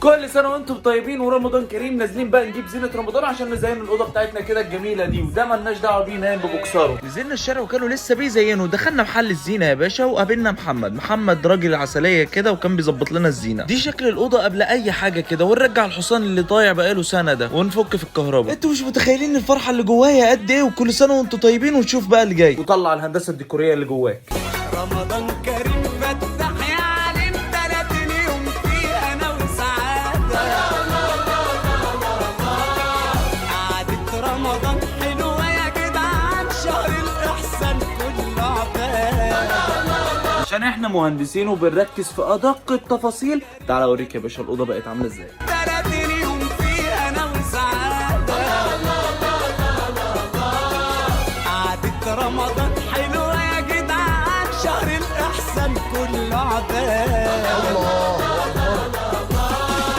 كل سنة وانتم طيبين ورمضان كريم. نازلين بقى نجيب زينة رمضان عشان نزين الاوضة بتاعتنا كده الجميلة دي، وده مالناش دعوه بيه، نايم ببوكسره. نزلنا الشارع وكانوا لسه بيزينوا، دخلنا محل الزينة يا باشا وقابلنا محمد. محمد راجل عسلية كده وكان بيظبط لنا الزينة دي. شكل الاوضة قبل اي حاجة كده، ونرجع الحصان اللي ضايع بقاله سنة ده، ونفك في الكهرباء. انتوا مش متخيلين الفرحة اللي جوايا قد ايه. وكل سنة وانتم طيبين، ونشوف بقى اللي جاي، وطلع الهندسة الديكوريه اللي جواك. رمضان كريم فتح يا علم 30 يوم فيه انا وسعادة. قعدة رمضان حلوة يا جدعان، شهر الإحسان كله عبادة. عشان احنا مهندسين وبنركز في ادق التفاصيل. تعال اوريك يا باشا الاوضة بقت عامله ازاي. 30 يوم فيه انا وسعادة. قعدة رمضان حلوة يا جدعان، شهر الإحسان كله عبادة.